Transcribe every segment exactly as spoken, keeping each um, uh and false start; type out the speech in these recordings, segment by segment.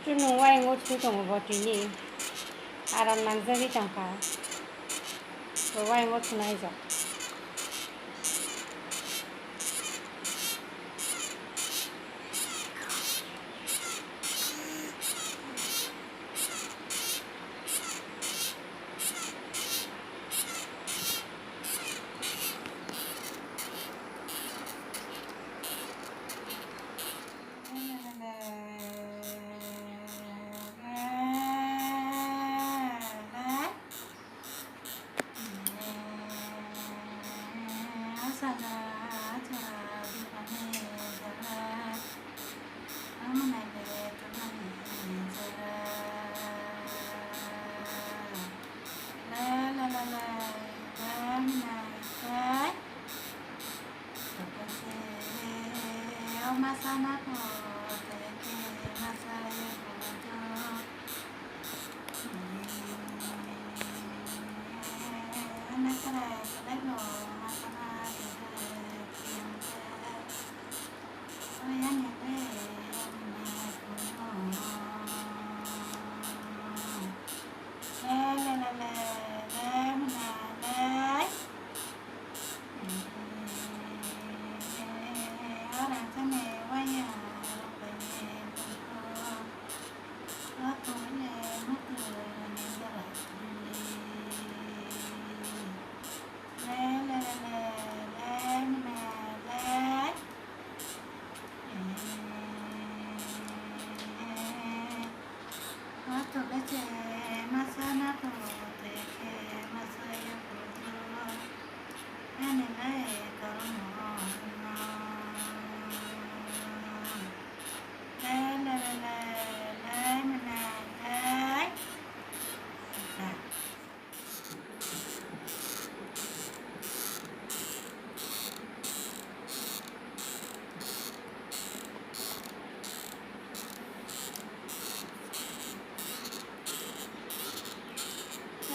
Chwng wayung o swi tongo bo tini. Aram nangjagwi tongkha. Bo wayung o swnai jok.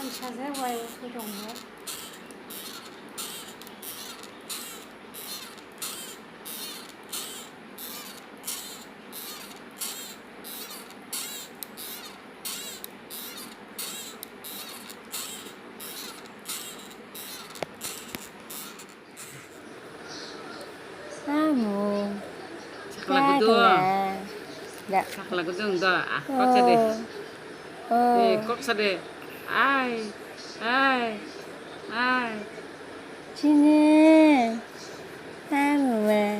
Ang sajak wai wngwi tongo. Amo. Sakla gudu. Sakla. Da. Sakla gudu do. Ah, kok sa de. Oh. Oh. Eh, kok sa de. Ai. Ai. Ai. Chini. Amo ma.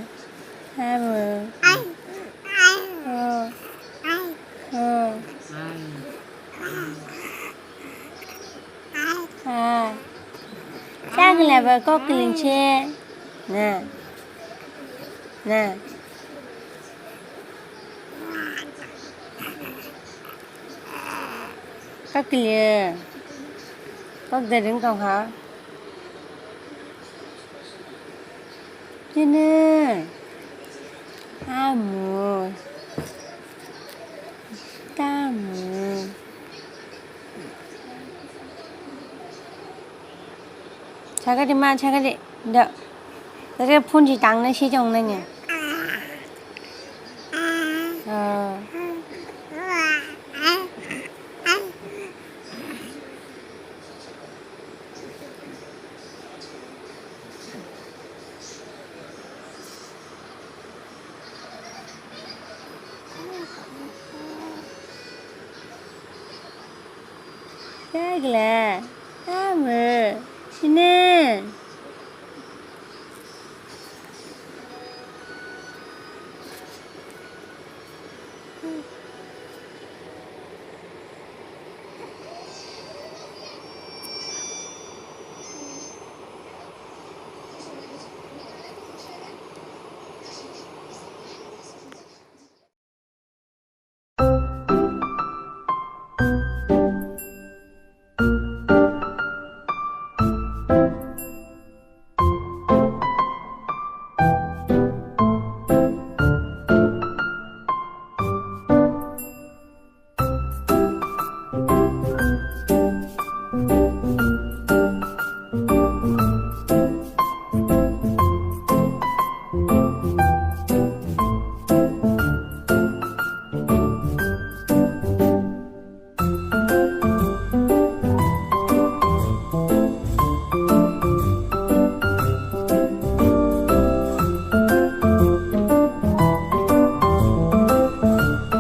Amo. Oh. Oh. Ai. Ah. Chakla ba kok kiling che. Na. Na. Kok kiling. Kok da ring tong ha. Chini. Amo. Tamo. Sakadi ma, sakadi. Da. Tare phone si tangnai si tong nanya. Oh. Chakla, amo, sini.